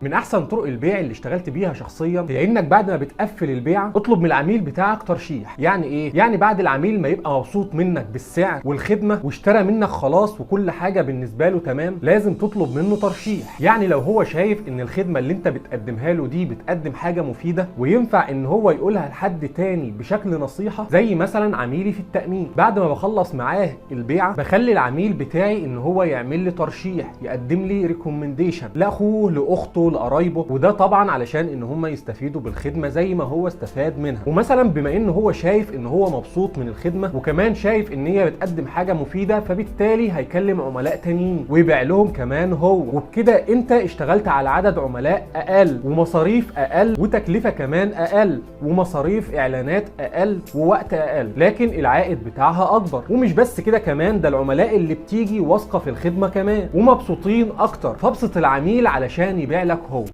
من احسن طرق البيع اللي اشتغلت بيها شخصيا هي انك بعد ما بتقفل البيعة اطلب من العميل بتاعك ترشيح. يعني ايه؟ يعني بعد العميل ما يبقى مبسوط منك بالسعر والخدمة واشترى منك خلاص وكل حاجة بالنسبة له تمام، لازم تطلب منه ترشيح. يعني لو هو شايف ان الخدمة اللي انت بتقدمها له دي بتقدم حاجة مفيدة وينفع ان هو يقولها لحد تاني بشكل نصيحة، زي مثلا عميلي في التامين، بعد ما بخلص معاه البيعة بخلي العميل بتاعي ان هو يعمل لي ترشيح، يقدم لي recommendation لاخوه لاخته لقرايبه، وده طبعا علشان ان هم يستفيدوا بالخدمة زي ما هو استفاد منها. ومثلا بما ان هو شايف ان هو مبسوط من الخدمة وكمان شايف ان هي بتقدم حاجة مفيدة، فبالتالي هيكلم عملاء تانيين ويبيع لهم كمان هو، وبكده انت اشتغلت على عدد عملاء اقل ومصاريف اقل وتكلفة كمان اقل ومصاريف اعلانات اقل ووقت اقل، لكن العائد بتاعها اكبر. ومش بس كده، كمان ده العملاء اللي بتيجي واثقة في الخدمة كمان ومبسوطين اكتر. فابسط العميل علشان يبيع لك هو.